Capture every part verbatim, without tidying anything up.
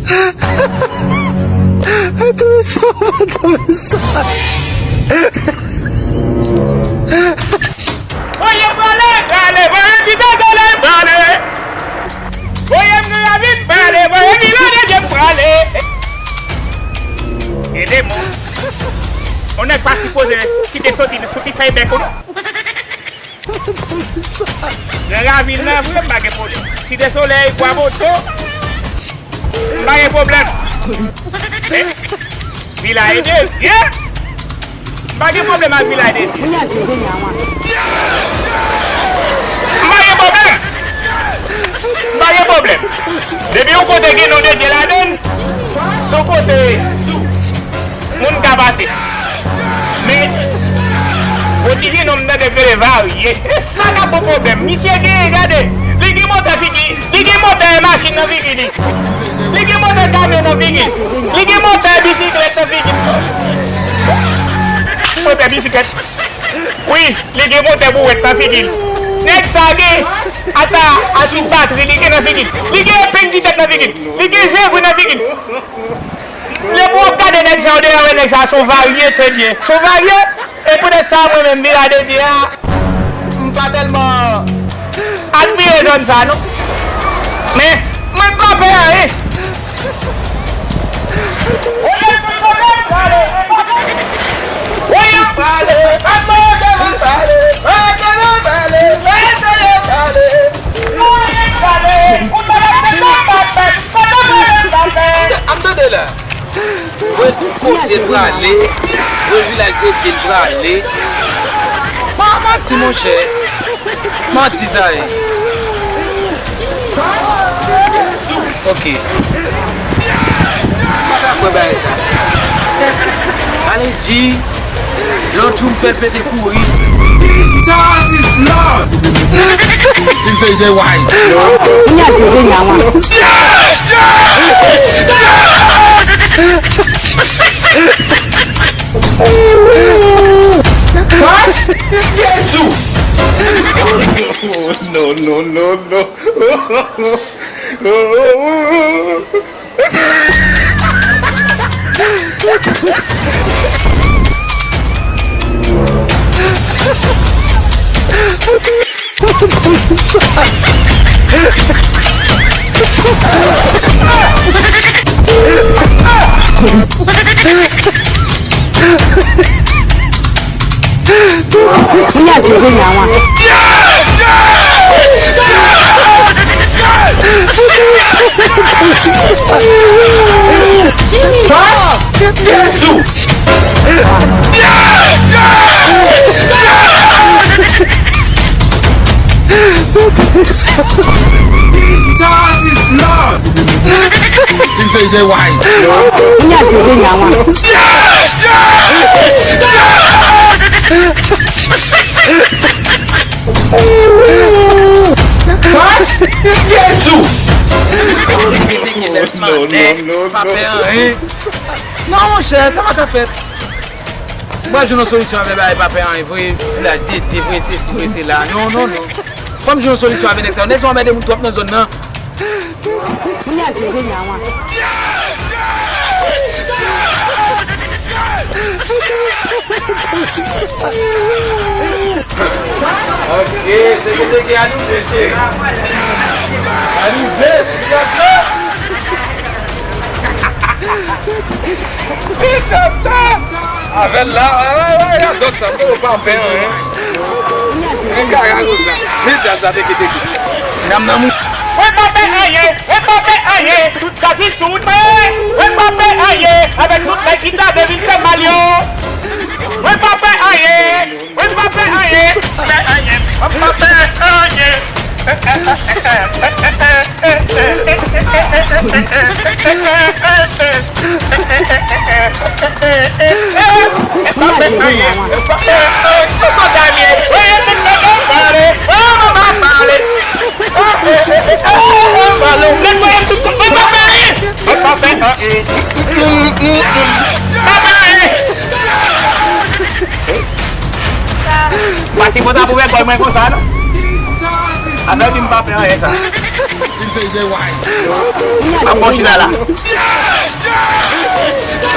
Voye m prale, prale, voye Tito Solèy prale. Voye m nan ravin prale, voye Vilaj de Dye m prale. Ede m. On nèg pa sipoze kite soti sou ti fèy bèk ou non. Nan ravin nan vre, m pa gen pwoblèm. Site Solèy, Bwa Boto, m pa gen pwoblèm. Eh, Vilaj de Dye, m pa gen pwoblèm ak Vilaj de Dye. M pa gen pwoblèm. M pa gen pwoblèm. Depi yon kote gen non de Dye ladan l, se yon kote moun ka pase. Men, yon ti jenòm nan te rele Varye. E sa k ap bon pwoblèm. Misye genyen, gade. Li gen motè figi, li gen motè machin nan figi li. Li gen motè kamyon nan figi l. Li gen motè bisiklèt nan figi l. Motè bisiklèt. Wi, li gen motè bouwèt nan figi l. Nèg sa gen ata asid batri li gen nan figi l. Li gen epeng ti tèt nan figi l. Li gen zevri nan figi l. Lè pou w ap gade nèg sa yo deyò, wè nèg sa se yon varyete l ye. Se yon varye. E poutèt sa, mwen menm, Vilaj de Dye a, m pa tèlman admire zòn sa, non. Men, mwen m pa pè anyen. An tande la. Wè kote l prale, wè Vilaj de Dye l prale. Pa manti, monchè. Manti sa ye. Ok. M pa ta kwè bagay sa. Ale di, lòt jou m fè l pete kouri. Jesus is Lord! This is the way. Kounya se Kounya, wan. What? Jezi! No, no, no, no. Kounya se Kounya, wan. Jezi! Jesus is Lord! He say they white. Kounya se Kounya, wan. What? Jezi! No, no, no, no. Non, monchè, sa pa ka fèt. Mwen jwenn yon solisyon avè bagay pa fè anyen vre, Vilaj de Dye vre, sesi vre, sela. Non, non, non. Fò m jwenn yon solisyon avè nèg sa yo. Nèg sa yo anmède moun twòp nan zòn nan. Kounya se Kounya, wan. Ok, teke teke, annou de cheri. Annou de, ti gad la. Avè l la, wè, wè, wè, y ap dòk sa, m poko pa fè anyen. Men kaka konsa. Men djaz sa teke teke. Medam nan mou. Mwen pa fè anyen, mwen pa fè anyen. Tout sa ki sou mwen, mwen pa fè anyen. Avèk tout nèg ki ta vle vin fè mal yo. Mwen pa fè anyen. Mwen pa fè anyen. Fè anyen. Mwen pa fè anyen. Pati konsa pou wè gòl mwen konsa, non? Avè di m pa fè anyen sa. Ap fon chita la.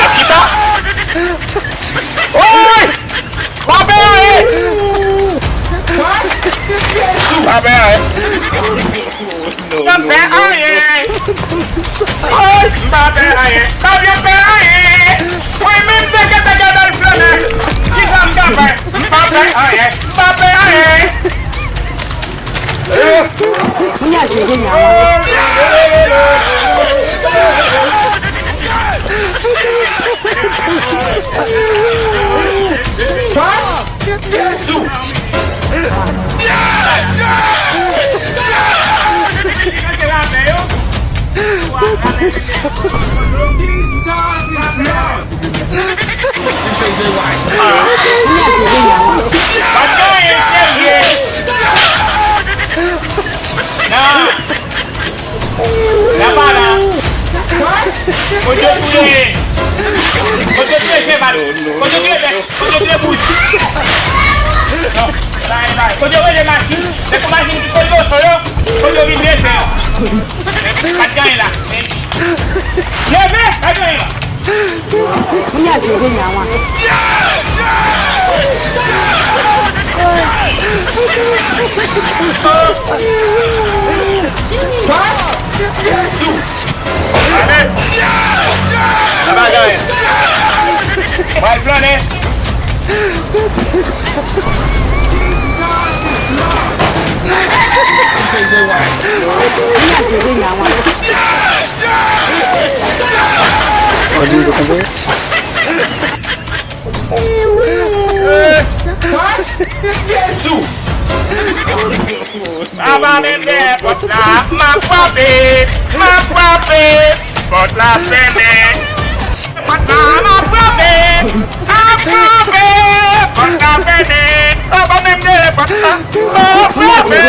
Ap chita. Woy! Pa pè anyen! Pa pè anyen! Pa pè anyen! Woy! Pa pè anyen! Pa vle pè anyen! Mwen menm se gade gade l flannen! Kisa m ka fè? Pa pè anyen! Pa pè anyen! Kounye a se Jenya wan. Kounye a se Jenya wan. Pa t gen anyen serye. Non. La pa la. Kote w touye? Kote w touye cheval? Kote w touye bèf? Kote w touye bouch? Non. Bay, bay. Kote w rele machin? Se pou machin ki kote w sou yo? Kote w vin rete yo? Pa t gen anyen la. Leve! Pa t gen anyen la. Kounye a se Jenya wan. Amen. Sa pa gen anyen. Mwen al flannen. Kounye a se Jenya wan. Jezi! Aba men dèyè pòt la, m ap frape, m ap frape, pòt la fèmen. Pòt la, m ap frape, m ap frape, pòt la fèmen. Aba men dèyè pòt la, m ap frape.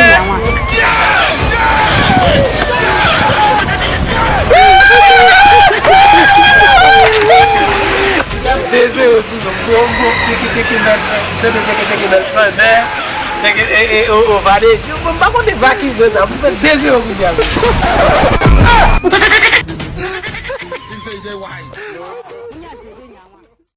Dezero sou nou. Gwo, gwo, teke, teke, nan, teke, teke, teke, nan flanè. Teke, e, e, o, o, vale. Yo, mwen pa konn va ki jwe sa. Mwen fè dezero kounye a.